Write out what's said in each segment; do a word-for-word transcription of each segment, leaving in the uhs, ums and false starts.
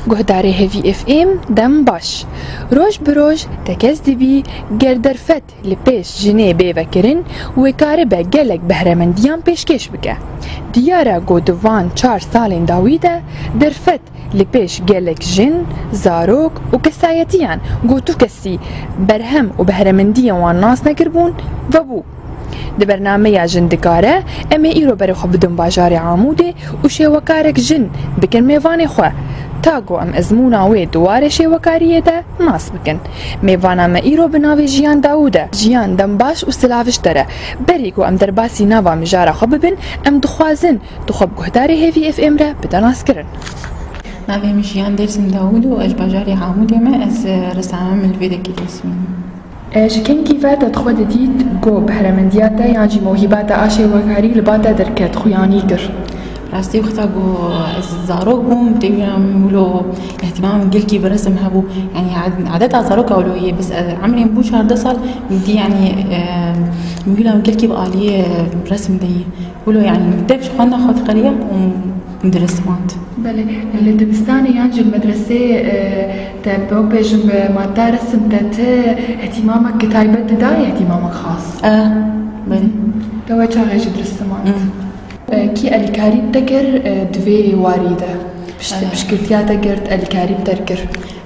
Guhdarê Hevî F M, dem baş. Roj bi roj tekez dibî, ger derfet li pêş jinê bê vekirin, wê karibe gelek behremendiyan pêşkêş bike. Diyar e ku di van çar salên dawî de derfet li pêş gelek jin, zarok û kesayetiyan ku tu kesî berhem û behremendiyên wan nas nekiribûn, vebû. Di bernameya Jin Dikare, em ê îro berê xwe bidin bajarê Amûdê û şêwekarek jin bikin mêvanê xwe. Ta ku em ezmûna wê di warê şêwekariyê de nas bikin. Mêvana me îro bi navê Jiyan Dawûd e. Jiyan, dem baş û silav ji te re. Berî ku em derbasî nava mijara xwe bibin, em dixwazin tu xwe bi guhdarê Hêvî F M re bide naskirin. Navê min Jiyan Dêrsim Dawûd û ez ji bajarê Amûdê me. Ez, e, resame min li vê dekê dest min. E, ji kengî ve te xwe didît ku behremendiya te yan jî mewhîba te a şêwekarî li ba te derket, xuyanî kir? Rastî wexta ku ez zarok bûm, têwîna min wilo îhtîmamê min gelkî bi resim hebû. Yanî ad-, adeta zaroka wilo yê, bes, e, emrê min bû çardeh sal, min dî, yanî, e, mewhîba min gelkî bi aliyê, e, resim de yê. Wilo, yanî, min dev ji xwendina xwe diqeriya û min dirist xwend. Belê, li dibistanê yan jî li medreseyê, e, te, bi wek bêjim, e, madda resim te ti ihtimamek taybet didayê, ihtimamek xas? E, belê. Te we çaxê jî dirist xwend? Hmm. E, kî elîkarî te kir, e, di vê warî de? Pişt-, e, piştgirtiya te girt, elîkarî te kir?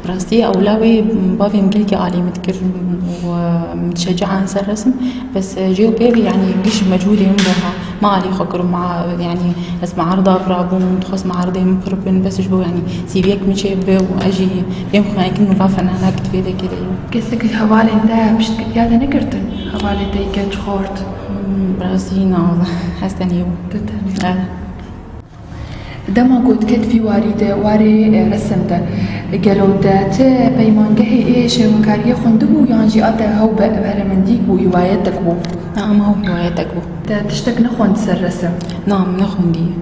Rastî, ewla wê bavê min gelkî alî min dikir û, e, min dişecia ser resim. Bes, e, jê û pê vê, yanî, giş mecûdê min bo ha. Me alî xwe kir û me, yanî, ez meerda rabûm, dixwest meerdê min pir bin, bes ji bo, yanî, C V'yek min çê bibe û ez jî bêm xuyanîkirin û va fenanek di vê dekê de yim. Kesek ji hevalên te piştgiriya te nekirtin? Hevalê te yê keç xort? Hmm, bi rastî na, wela, ez tenê bûm. Tu tenê? Eh. Dema ku diket vî warî de, warê, e, resim de, gelo te ti peymangehê ê şêwekariyê xwendibû yan jî a te hew be-, behremendîk bû, hîwayetek bû? Na, em hew hîwayetek bû. Te tiştek nexwend ser resim? Na, min nexwendiye.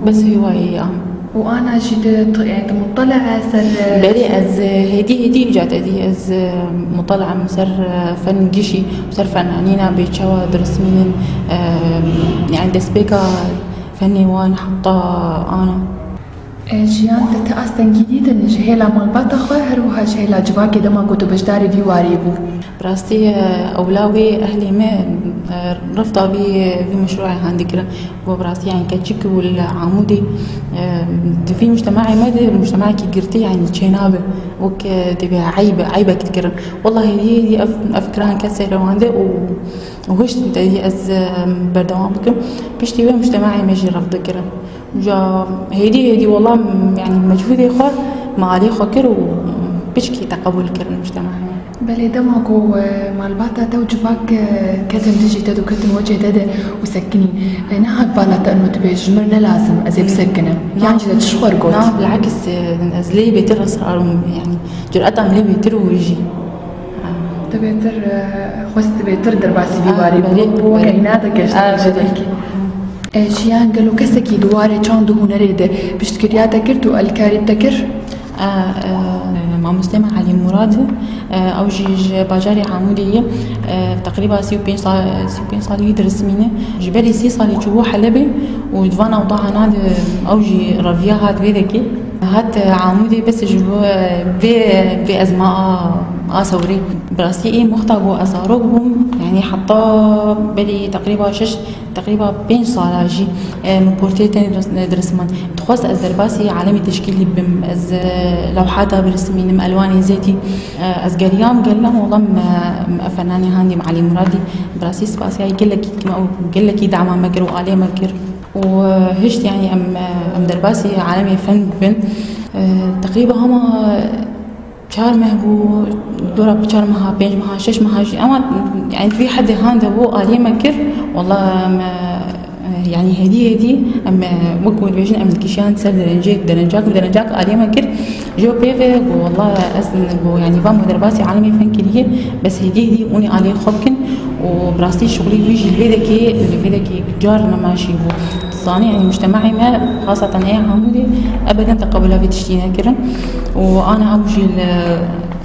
Bes hîwayeyê am. Û ana jî di, e, di mutelaa ser, e, Belê, ez, e, hêdî, hêdî îca te dî, ez, e, mutelaa min ser, e, fen gişî, ser fenanîna bê çawa dirismînin, e, yani destpêka Fenê wan heta ana. E, Jiyan, te ti astengî dîtin ji hêla malbata xwe, her wiha ji hêla civakê dema ku tu beşdarê vî warê bû? Bi rastî, e, ewla wê ehlê me, e, refta vî, vî meşrûyê han dikirin. Got, bi rastî, yani, keçik û li Amûdê, e, di vî mujtemaê me de, mujtemaekî girtî, yani, çênabe. Wek, e, dibê eyb, eybek dikirin. Wellahî, hêdî, hêdî ev, ev kiran ket serê wan de û, û hiştin te dî ez, e, berdewam bikim. Piştî wê mujtemaê me jî ref dikirin. Ca hêdî hêdî wela, m-, yanî mecbûrê xwe me alî xwe kir û piçkî te qebûl kirin mujtemaê me. Belê, dema ku, e, malbata te û civak, e, ketin dijî te de û ketin wecê te de û sekinîn, e, nehat bala te û tu bêjî, ji min re ne lazim ez ê bisekinim. Na. Yan jî te çi ji xwe re got? Na, bilakis, e, ez lê bêtir esrar im, yanî cureta min lê bêtir û jî. Te bêtir, e, xwest bêtir derbasî vî warî bû, weke îna te kir ji te belkî. E, Jiyan, gelo kesekî di warê çand û hunerê de piştgiriya te kir û alîkarî te kir? E, e, mamostê me Elî Murad, e, ew jî ji bajarê Amûdê ye. E, teqrîba sî û pênc sal, sî û pênc salî wî dirismîne. Ji berî sî salî çûbû Helebê û di van awtaxana de ew jî reviya hat vê dekê. Hat, e, Amûdê bes ji bo, e, vê, vê ezma a, a sewrê. Bi rastî ê wexta ku ez zarok bûm, yanî heta berî teqrîba şeş, teqrîba pênc sala jî, e, min portrê tenê diris-, dirisman. Dixwest ez derbasî alemê teşkîlî bim. Ez, e, lewhata birismînim, elwanê zêtî. E, ez geriyam, geriyam, wela me, me fenanê handî me Elî Muradî. Bi rastî spasiya gelekî dikim, ew gelekî dema me kir û alê me kir. Û, e, hişt, yanî em, e, em derbasî alemê fen bibin. E, teqrîba hema çar meh bû, dora bi çar meha, pênc meha, şeş meha jî. Ema, yanî, di vî hedê han de bû, aliyê me kir. Wela em, e, yanî, hêdî hêdî em, e, wek ku dibêjin, em dikişiyan ser derencêk, derencak bi derencak aliyê me kir. Ji pê ve ku wela ez ku, yanî, va me derbasî alemê fen kiriye, bes hêdî hêdî hûn ê aliyê xwe bikin û bi rastî şixulî wî jî li vê dekê, li vê dekê car nemaşî bû. Zanî, yanî, mujtemaê me, xaseten ê Amûdê, ebeden teqebula vê tiştî nekirin. Û ana ew jî li,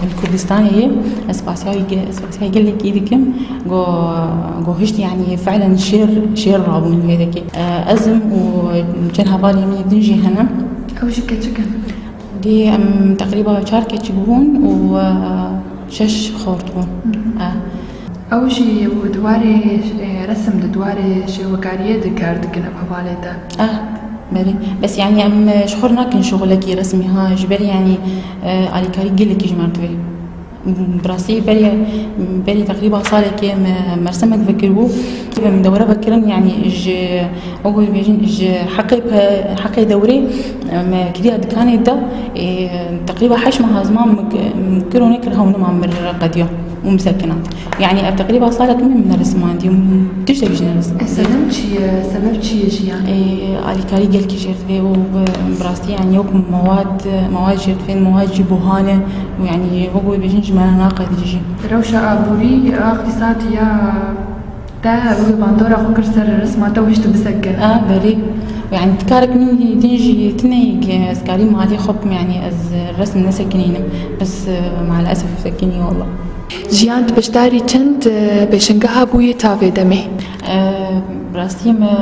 li Kurdistanê ye. Ez spasiya wî ge-, ez spasiya gelekî dikim. Go, go hişt, yanî, felen şêr, şêr rabûn vê dekê. E, ez im û çend hevalên min din jî hene. Ew jî keçik in? Em teqrîba çar keçik bûn û, e, şeş xort bûn. E. Ew jî di warê, e, resim di warê şêwekariyê di kar dikin ev hevalê te? E, belê. Bes, yanî, em, e, ji xwe nakin şixulekî resmî ha, ji ber, yanî, e, alîkarî gelekî ji me re divê. Bi rastî berî, berî teqrîba salekê me mersemek vekiribû. Em dewre vekirin, yanî ji, wek bêjin, ji heqê pe-, heqê dewrê me kiriya dikanê de, ê, teqrîba heşt meha ziman min k-, min kir û nekir hewnima min qediya û min sekina. Yanî ev teqrîba salek min neresimandî û tiştek jî neresimandî. E, sebeb çi ye? Sebeb çi ye jiyan? Ê, alîkarî gelkî jêr divê û bi, bi rastî, yanî, wek mewad, mewad jêr divê, mewad jî buha ne û, yanî, wek wê bêjin, ji me re naqedî jî. Rewşa aborî, a îqtîsad ya te wê bandora xwe kir ser resma te û hişt bisekin. A, berî. Yanî, karek min din jî tune ye ku ez karî malê xwe bikim, yanî, ez resim nesekinînim. Bes, e, maalesef sekinî, wallah. Jiyan, tu beşdarî çend, e, pêşengeha bûyî ta vê demê? E, bi rastî me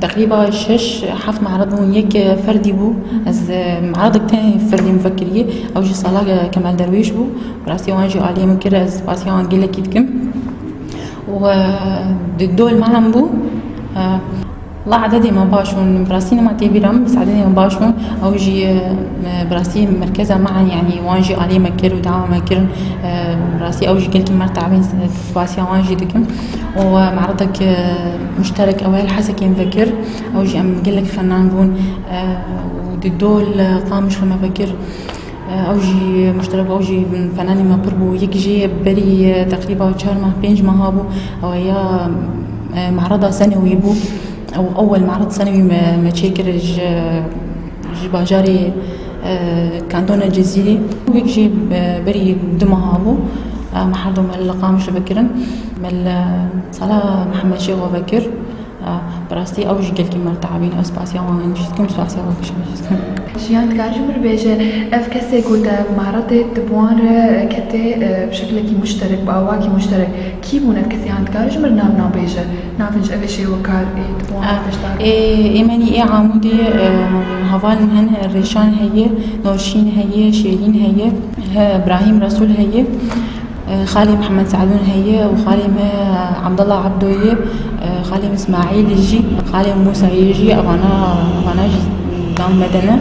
teqrîba şeş heft me'red bûn, yek ferdî bû. Ez, e, me'redek tenê ferdî min vekirî, ew jî sala Kemal Derwêş bû. Bi rastî wan jî alî min kir, ez spasiya wan gelekî dikim. Û, e, di dol me em bû, e, Wala ededê me baş bûn, bi rastî nema tê bîra min, bes ededê me baş bûn. Ew jî, e, bi rastî merkeza me, yanî wan jî alî me kir û dawa me kirin. E, bi rastî ew jî gelkî me re te'bîn, spasiya wan jî dikim. Û, e, me'redek, e, muşterek ewel Hesekê me vekir. Ew jî em gelek fenan bûn. E, û di dol, e, Qamişlo me vekir. Ew jî muşterek, ew jî fenanê me pir bû. Yek jê berî, e, teqrîba çar mah, pênc meha bû. Ew ya, e, me'reda senewî bû. Ew ewel me'red senewî me, me çêkir ji, ji bajarê, e, kantona Cizîrê. Yek jî, e, berî du meha bû. E, me her du me li Qamişlo vekirin. Me li sala Mihemed Şêxo vekir. A, bi rastî ew jî gelkî me re te'bîn, ew spasiya wan jî dikim, spasiya we kişan jî dikim. Jiyan, dikare ji min re bêje, ev kesê ku te me'redê tu bi wan re ketê, e, bi şeklekî muşterek, bi awakî muşterek, kî bûn ev kesê, yan dikare ji min re nav nan bêje? Navên ji ev ê şêwekar ê tu bi wan re beşdar bûn? Ê, ê menî ê Amûdê, e, hevalên hene, Rêşan heye, Norşîn heye, Şêrîn heye, he, Brahîm Resûl heye. Xalê Mihemed Se'dûn heye û xalê me Abdullah Abdo ye, xalê me Îsmaîl jî, xalê Mûsa ye jî, evana, evana jî dan me de ne.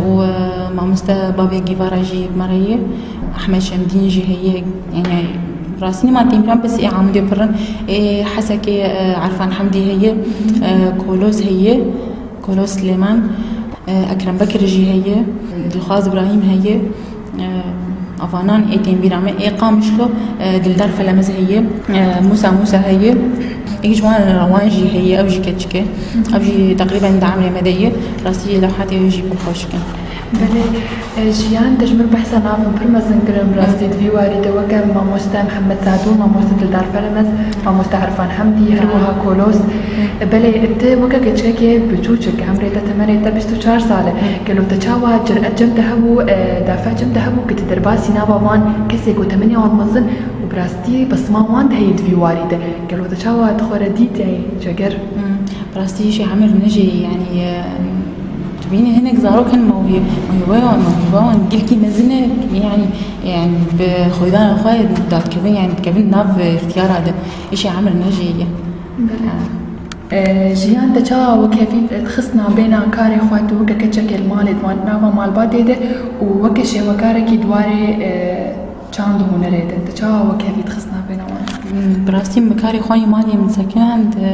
Û mamoste Babê Gîvara jî bi me re ye. Ehmed Şemdîn jî heye, yanî rastî nema têmîran, bes ê Amûdê pir in. Ê Hesekê Erfan Hemdî heye, Kolos heye. Kolos Silêman, e, Ekrem Bekir jî heye, Dilxwaz Îbrahîm heye, e, avanan ê tên bîra me, ê Qamişlo, e, Dildar Felemez heye, e, Mûsa Mûsa heye, ê ji wan re wan jî heye, ew jî keçik e. Ew jî teqrîben di emrê me de ye. Rastî lewhatê wê jî pir xweşik in. Belê, e, Jiyan, te ji min behsa navên pir mezin kirin, bi rastî di vî warî de weke mamoste Mihemed Sadû, mamoste Dildar Felemez, mamoste Erfan Hemdî, her wiha Kolos. Belê, tu weke keçikekê biçûçik, emrê te, temenê te bîst û çar sal e. Gelo te çawa ciret cem te hebû, e, dafe cem te hebû ku tu derbasî nava van kesê ku temenê wan mezin û bi rastî besma wan de heye di vî warî de? Gelo te çawa di xwe re dît, ey Ceger? Hmm, bi rastî îşê emir nejê, yanî, e, tu bînî hinek zarok hin mewhî-, mewhîbeya wan, mewhîbeya wan gelkî mezin e, yanî, yanî bi xwedana xwe dadkevin, yanî dikevin nav, e, îxtiyara de. Îşê emir nejê ye. Belê. Ha. E, Jiyan, te çawa wekevî dixist navbêna karê xwe, tu weke keçekê li malê di nava malbatê de û weke şêwekarekî di warê, e, çand û hunerê de? Te çawa wekevî dixist navbêna wan? Hmm, bi rastî min karê xwe yê malê min sekinand, e,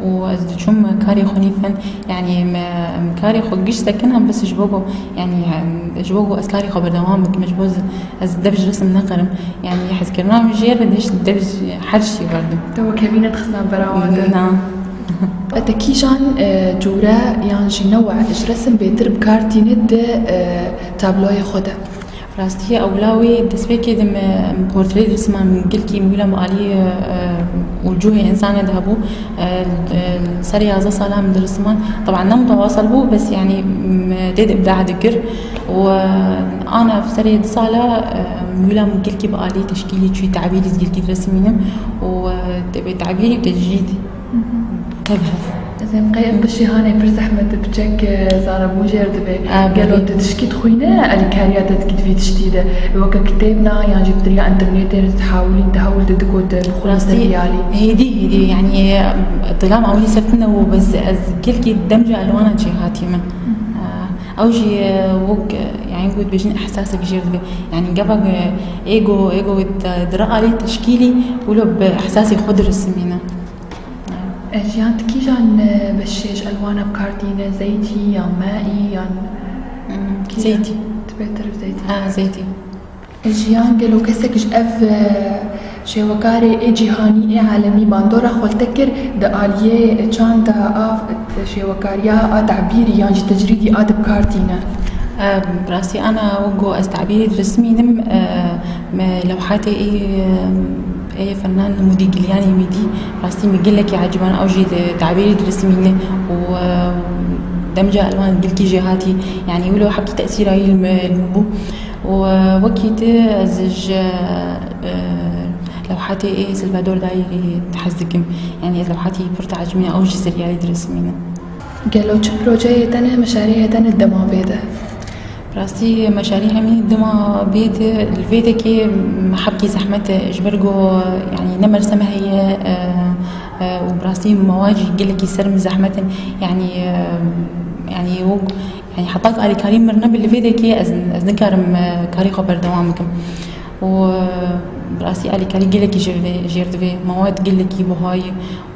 û ez diçûm karê xwe nî fen, yanî me, em karê xwe giş sekinand, bes ji bo ku, yanî, em, ji bo ku ez karê xwe berdewam bikim, ji bo ez, ez dev ji resim neqerim. Yanî hezkirina min jê re dişt dev ji her şî berdim. Te wekevî nedixist navbera wan de? Na. Te kîjan, e, cûre yan jî newe ji resim bêtir bi kar tînit di, e, tabloyê xwe de? Rastî ewla wê destpêkê de me, em, portreyê dirisim, em, gelkî mîlan bi alî, e, e, û cûhê însanê de hebû. E, e, serê yazdeh sala em dirisiman. Teban ne mutewasıl bû, bes yanî, m-, tê de îbda dikir. Û, e, ana serê du sala, e, mîlan gelkî bi alî teşkîlî çûyî, tebîrî gelkî diresimînim. Û, e, tebê tebîrî û tecrîd. Tev hev. Ez ê qey ev qişî hanê pir zehmet e, piçek, e, zanebûn jê re dibe. A, belê. Gelo tu tişkî dixwîne, alîkariya te dikî di vî tiştî de? Weke kitêb na, yan jî bi riya înternetê re dihewilîn, te hewl dide ku tu bixwînî ser vî alî? Hêdî, hêdî, yanî, e, tilam ewilî ser tune bû, bes ez gelkî demca elwana çê hatiye min. E, ew jî, e, wek, e, yanî, ku dibêjin, ehsasek jê re dibe. Yanî, gava, e, êgo, êgo di, di re alî teşkîlî, wilo bi ehsasê xwe dirisimîne. E, Jiyan, tu kîjan, e, beşê ji elwana bi kar tîne? Zeytî yan me'î yan, e, Hmm, kîjan? Zeytî. Tu bêtir bi zeytî. Ha, zeytî. E, Jiyan, gelo kesek ji ev, e, şêwekarê ê cîhanî, ê alemî bandora xwe li te kir, di aliyê çanda a şêwekariya a tebîrî yan jî tecrîdî a di bi kar tîne? E, bi rastî ana wek ku ez tebîrî dirismînim, e, me lewhatê ê, ê fenan Mûdî Gilyanî min dî, rastî min gelekî eciban, ew jî di tebîrî dirismîne û, e, demca elwan gelkî jê hatî, yanî wilo hebkî tesîra wî li min, li min bû. Û, e, wekî te ez ji, e, lewhatê ê Salvador Dalî hez dikim. Yanî ez lewhatî pir diecibînim, ew jî seriyalî dirismîne. Gelo çi projeyê te ne, meşariyê te ne dema vê de? Rastî meşarî hemî dema vê de, li vê dekê hebkî zehmet e, ji ber ku, yanî, ne merseme heye, e, e, û bi rastî mewad jî gelekî ser min zehmet in. Yanî, e, yanî, wek, yanî, heta ku alîkarî min nebe li vê dekê ez, ez nikarim, e, karê xwe berdewam bikim. Û, e, bi rastî alîkarî gelekî jê ve, jêr divê. Mewad gelekî buha ye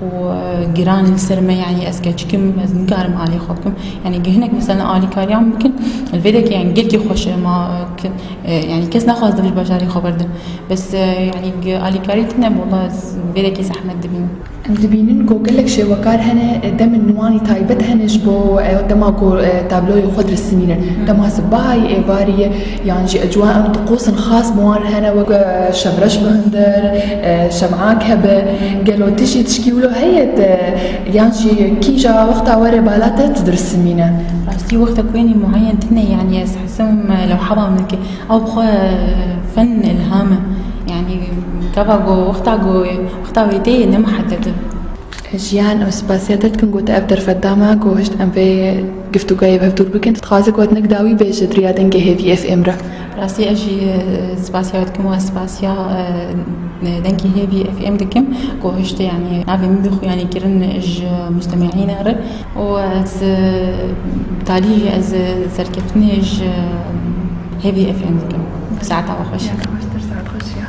û, e, giran li ser me, yanî ez keçik im, ez nikarim alî xwe bikim. Yanî hinek mesela alîkariyan bikin, li vê dekê, yanî gelkî xweş e, ma, e, ke-, e, yanî kes naxwaz di vî bajarî xwe berdin. Bes, e, yanî ge-, alîkarî tune, wela ez vê dekê zehmet dibînim. Em dibînin ku gelek şêwekar hene, demên wan ê taybet hene ji bo, e, dema ku, e, tabloyê xwe dirisimînin. Dema sibahayê êvarî ye, yan jî ecwa em diqosin xas bi wan hene, wek, e, şevreş bi hundir, e, şem'ak hebe. Gelo tu jî tişkî wilo heye te, yan jî kîja wexta were bala te tu dirisimîne? Rastî wexta ku yenî mueyen tune, yanî ez hesim, e, lewha ba min dike. Ew bi xwe fen ilham e. Yanî gava ku wexta ku, wexta wê tê ne muhedded e. Jiyan, em spasiya te dikin ku te ev derfet da me, ku hişt em vê giftûgayê bi hevdûr bikin. Tu dixwazî ku hinek dawî bêje di riya dengê Hêvî F M re? Rastî ez jî, e, spasiya we dikim û ez spasiya, e, dengê Hêvî F M dikim, ku hişt, yanî, navê min bî xuyanî kirin ji mustemîîna re. û ez, e, talî ez, e, serkeftinê ji Hêvî F M dikim. Saeta we xweş. Ya, xweştir, saet xweş ya.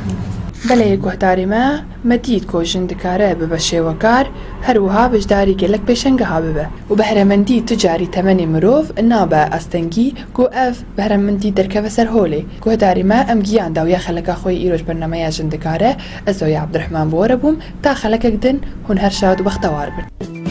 Belê guhdarê me, me dît ku jin dikare bibe şêwekar, her wiha beşdarî gelek pêşengeha bibe. Û behremendî tu carî temenê mirov nabe astengî ku ev behremendî derkeve ser holê. Guhdarê me, em giyan dawiya xeleka xwe yê îroj bernameya Jin Dikare, ez Zoya Abdurrahman bi we re bûm, ta xelekek din hûn her şad û bextewar bin.